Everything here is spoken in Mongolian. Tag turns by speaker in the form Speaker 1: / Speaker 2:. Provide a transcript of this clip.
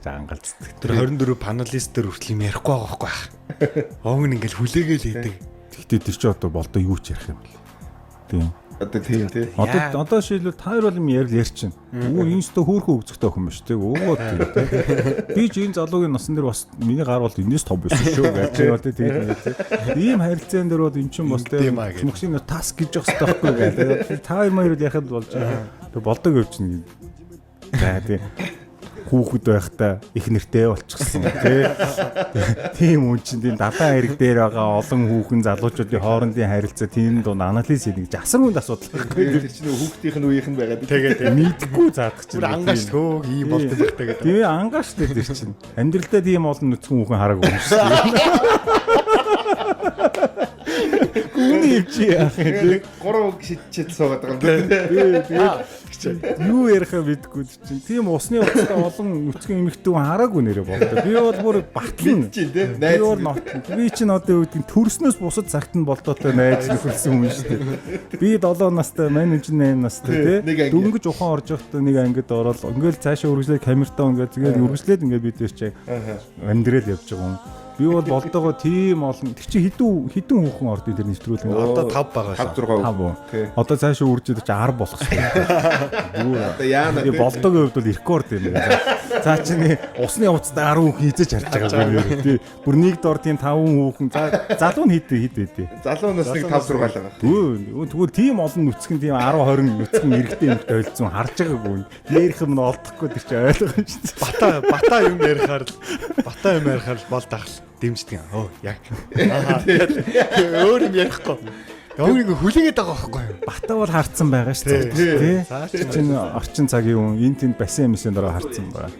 Speaker 1: За ангалцдаг.
Speaker 2: Тэр 24 panelist дээр хүртэл юм ярихгүй байгаа байхгүй байх. Овг нь ингээл хүлээгээл хийдэг.
Speaker 1: Тэгтээ тэр чи одоо болдоо юу ч ярих юм бэл. Тийм.
Speaker 3: Одоо тийм тий.
Speaker 1: Одоо шийдвэл та хоёр бол юм ярил ярьчин. Үгүй энэ өстө хөөрхөн өгзөгтэй охин биш тий. Уугаа тийм тий. Би ч энэ залуугийн насан дээр бас миний гар бол энэс том байсан шүү гэж чи бол тий тэгээд тий. Ийм харилцаан дээр бол эн чинь бас тий мөксийн таск гэж явах хэрэгтэй байхгүй гээл. Та хоёр маяр яхад болж байгаа. Тэг болдог өвчин. За тий хүүхэд байхдаа их нэртэй болчихсон тий. Тийм үн чинь тийм далайн хэрэг дээр байгаа олон хүүхэн залуучуудын хоорондын харилцаа тийм дунд анализ хийх гэж асар хүнд асуудал байхгүй.
Speaker 3: Тэр чинь хүүхдийнх нь үеийнх нь байгаад
Speaker 2: тэгээд
Speaker 1: мэдгүй заадах чинь.
Speaker 2: Бүр ангааш хөөх ийм болд юм байх та гэдэг.
Speaker 1: Тийм ангааш тэр чинь. Амьдралдаа тийм олон нүцгэн хүүхэн хараагүй юм шүү дээ. Гүний чи яах юм бэ?
Speaker 3: 3 шидчихэд суугаад байгаа юм дээ.
Speaker 1: Тэгээд юу ярихаа мэдгүй чинь. Тийм усны уцтай олон нүцгэн эмэгтэй хүн хараагүй нэрээ болдоо. Би бол бүр батлна.
Speaker 3: Би
Speaker 1: бол нот. Би чинь одоо юу гэдгийг төрснөөс бусад цагт нь болдоотой найз нөхөрсөн хүн шүү дээ. Би 7 настай, мань хүн чинь 8 настай тий. Дөнгөж ухаан орж явахдаа нэг ангид ороод ингээл цаашаа үргэлжлээд камертаа ингээл тэгээд үргэлжлээд ингээд бид тэр чинь амьдрал явж байгаа юм. Би бол болдоогоо тийм олон. Тэр чи хэдэн хэдэн хүүхэн ордын тэр нэвтрүүлэг.
Speaker 2: Одоо 5 байгаа
Speaker 3: шүү. 5 6.
Speaker 1: Одоо цаашаа үржиж чи 10 болох хэрэгтэй.
Speaker 3: Бүр одоо яана.
Speaker 1: Би болдоогийн хувьд бол рекорд юм байна. За чи усны явцтай 10 хүүхэн хизээж харж байгаа юм. Тий. Бүр нэг дор тийм 5 хүүхэн. За залуу нь хэд хэд байдээ.
Speaker 3: Залуу нас нэг 5 6 л байгаа.
Speaker 1: Үгүй тэгвэл тийм олон нүцгэн тийм 10 20 нүцгэн эрэгтэй эмэгтэй ойлцсон харж байгаагүй. Ярих юм нь олдохгүй тэр чи ойлгомж.
Speaker 2: Бата бата юм ярихаар л бата юм ярихаар л бол дахал дэмждэг. Өө яг. Өөр юм ярихгүй. Өөр ингэ хүлээгээд байгаа байхгүй юу?
Speaker 1: Бата бол харцсан байгаа шүү дээ. Тий. Чинь орчин цагийн хүн энэ тэнд бассейн мэсэн дараа харцсан байгаа.